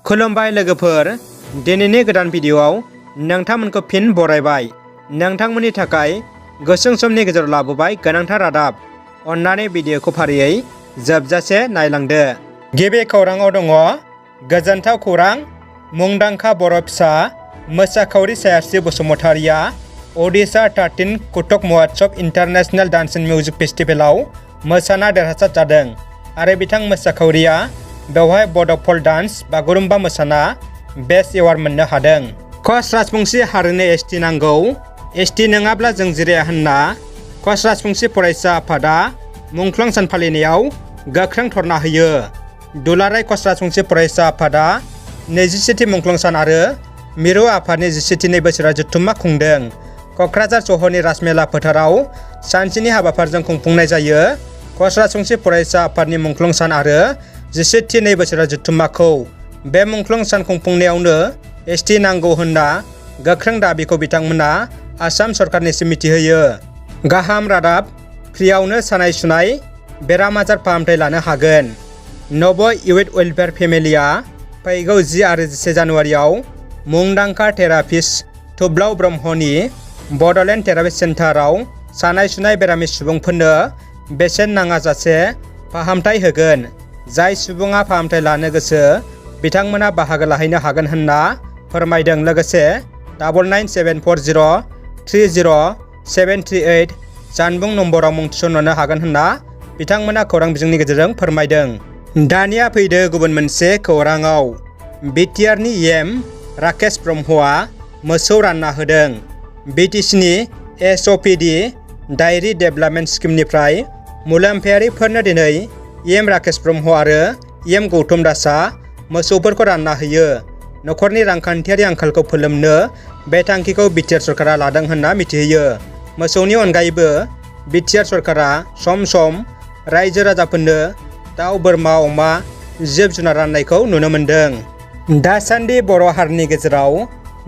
खुलुमबाय लोगोफोर, दिनैनि गोदान भिडिअआव नोंथांमोनखौ फिन बरायबाय। नोंथांमोननि थाखाय गुसुं समनि गेजेराव लाबोबाय गोनांथार रादाब। अन्नानै भिडिअखौ फारियै जोबजासे नायलांदो। गिबि खौराङाव दङ गोजोनथाव खौरां। मुंदांखा बर' फिसा मोसाखावरि Sayasri बसुमतारिया Odisha 13 Kathak Mahotsav international dance and music फेस्टिभेलाव मोसाना देरहासार जादों आरो बिथां मोसाखावरिया बेवहाय बड' फल्क डान्स बागुरुम्बा मोसाना बेस्ट एवार्ड मोननो हादों। कच राजबंशी हारिनो एसटि नांगौ, एसटि नङाब्ला जों जिराया होनना कच राजबंशी फरायसा आफादा मुंख्लं सान फालिनायाव गोख्रों धरना होयो। दुलाराय कच राजबंशी फरायसा आफादा 27थि मुंख्लं सान आरो मिरु आफादनि 17 बोसोरारि जथुम्मा खुंदों। क'क्राझार सहरनि राजमेला फोथाराव सानसेनि हाबाफारिजों खुंफुंनाय जायो। कच राजबंशी फरायसा आफादनि मुंख्लं सान आरो 17 बोसोरारि जथुम्माखौ बे मुंख्लं सान खुंफुंनायावनो एसटि नांगौ होनना गोख्रों दाबिखौ बिथांमोना आसाम सरकारनिसिम मिथिहोयो। गाहाम रादाब, फ्रियावनो सानाय सुनाय बेराम आजार फाहामथाय लानो हागोन। नव इउथ वेलफेयार फेमिलिया फैगौ 10 आरो 11 जानुवारियाव मुंदांखा थेरापिस्ट थुब्लाव ब्रह्मनि बड'लेण्ड थेरापि सेन्टाराव सानाय सुनाय बेरामि सुबुंफोरनो बेसेन नाङाजासे फाहामथाय होगोन। जाय सुबुङा फाहामथाय लानो गोसो बिथांमोना बाहागो लाहैनो हागोन होनना फोरमायदों। लोगोसे 9974030738 जानबुं नम्बराव मुं थिसननो हागोन होनना बिथांमोना खौरां बिजोंनि गेजेरजों फोरमायदों। दानिया फैदो गुबुन मोनसे खौराङाव। बिटिआरनि एम राकेश ब्रह्मआ मोसौ रानना होदों। बिटिसिनि एसअपिडि डायरि डेभेलपमेन्ट स्किमनिफ्राय मुलाम्फायारिफोरनो दिनै एम राकेश ब्रह्म आरो एम गौतम दासआ मोसौफोरखौ रानना होयो। न'खरनि रांखान्थियारि आंखालखौ फोलोमनो बे थांखिखौ बिटिआर सरकारा लादों होनना मिथिहोयो। मोसौनि अनगायैबो बिटिआर सरकारा सम सम रायजो राजाफोरनो दाउ, बोरमा, अमा, जिब जुनार राननायखौ नुनो मोन्दों। दासान्दि बर' हारिनि गेजेराव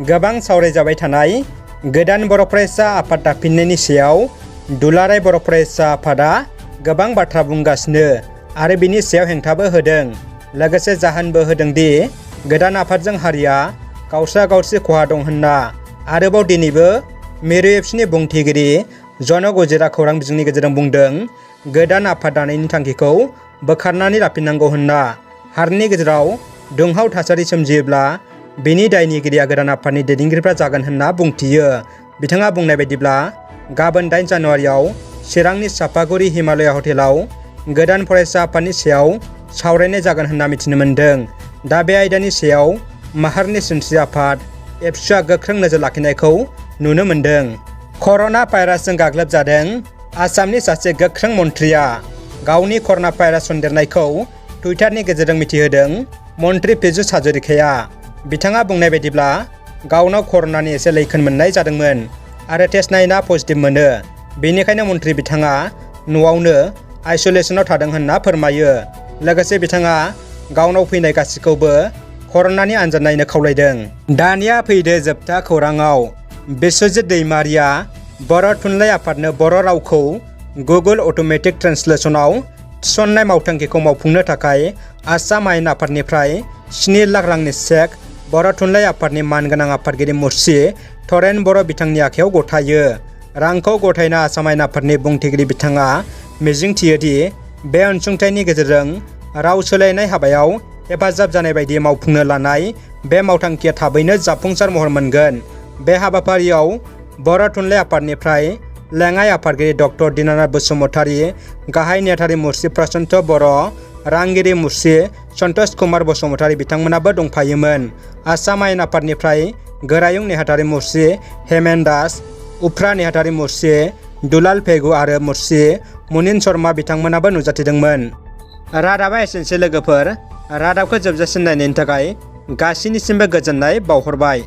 गोबां सावरायजाबाय थानाय गोदान बर' फरायसा आफाद दाफिननायनि सायाव दुलाराय बर' फरायसा आफादा गोबां बाथ्रा बुंगासिनो आरो बिनि सायाव हेंथाबो होदों। लोगोसे जाहोनबो होदों दि गोदान आफादजों हारिया गावस्रा गावस्रि खहा दं होनना। आरोबाव दिनैबो मिरु एफसिनि बुंथिगिरि जनक उजिरा खौरां बिजोंनि गेजेरजों बुंदों गोदान आफाद दानायनि थांखिखौ बोखारनानै लाफिननांगौ होनना। हारिनि गेजेराव दुंहाव थासारि सोमजियोब्ला बिनि दायनिगिरिया गोदान आफादनि दैदेनगिरिफ्रा जागोन होनना बुंथियो। बिथाङा बुंनाय बायदिब्ला गाबोन 8 जानुवारियाव चिरांनि चापागुरि हिमालया हटेलाव गोदान फरायसा आफादनि सायाव सावरायनाय जागोन होनना मिथिनो मोन्दों। दा बे आयदानि सायाव माहारिनि सिनस्रि आफाद एबसुआ गोख्रों नोजोर लाखिनायखौ नुनो मोन्दों। कर'ना भाइरासजों गाग्लोबजादों आसामनि सासे गोख्रों मन्थ्रिया गावनि कर'ना भाइरास सन्देरनायखौ टुइटारनि गेजेरजों मिथिहोदों। मन्थ्रि पीयूष हाजरिकाया बिथाङा बुंनाय बायदिब्ला गावनाव कर'नानि एसे लैखोन मोननाय जादोंमोन आरो टेस्ट नायना पजिटिभ मोनो। बेनिखायनो मन्थ्रि बिथाङा न'आवनो आइसोलेसनाव थादों होनना फोरमायो। लोगोसे बिथाङा गावनाव फैनाय गासिखौबो कर'नानि आनजाद नायनो खावलायदों। दानिया फैदो जोबथा खौराङाव। बिस्वजित दैमारिया बर' थुनलाइ आफादनो बर' रावखौ गुगोल अट'मेटिक ट्रेन्सलेसनाव थिसननाय मावथांखिखौ मावफुंनो थाखाय आसाम आयेन आफादनिफ्राय 7 लाख रांनि चेक बर' थुनलाइ आफादनि मानगोनां आफादगिरि मुर्सि थरेन बर' बिथांनि आखायाव गथायो। रांखौ गथायना आसाम आयेन आफादनि बुंथिगिरि बिथाङा मिजिंथियोदि बे अनसुंथाइनि गेजेरजों राव सोलायनाय हाबायाव हेफाजाब जानाय बायदि मावफुंनो लानाय बे मावथांखिया थाबैनो जाफुंसार महर मोनगोन। बे हाबाफारियाव बर' थुनलाइ आफादनिफ्राय लेङाइ आफादगिरि डक्टर दीनानाथ बसुमतारी, गाहाय नेहाथारि मुर्सि प्रशान्त बर', रांगिरि मुर्सि सन्तोष कुमार बसुमतारी बिथांमोनाबो दंफायोमोन। आसाम आयेन आफादनिफ्राय गोरायुं नेहाथारि मुर्सि हेमेन दास, उफ्रा नेहाथारि मुर्सि दुलाल पेगु आरो मुर्सि मुनिन शर्मा बिथांमोनाबो नुजाथिदोंमोन। रादाबा एसेनोसै लोगोफोर। रादाबखौ जोबजासिम नायनायनि थाखाय गासैनिसिमबो गोजोननाय बावहरबाय।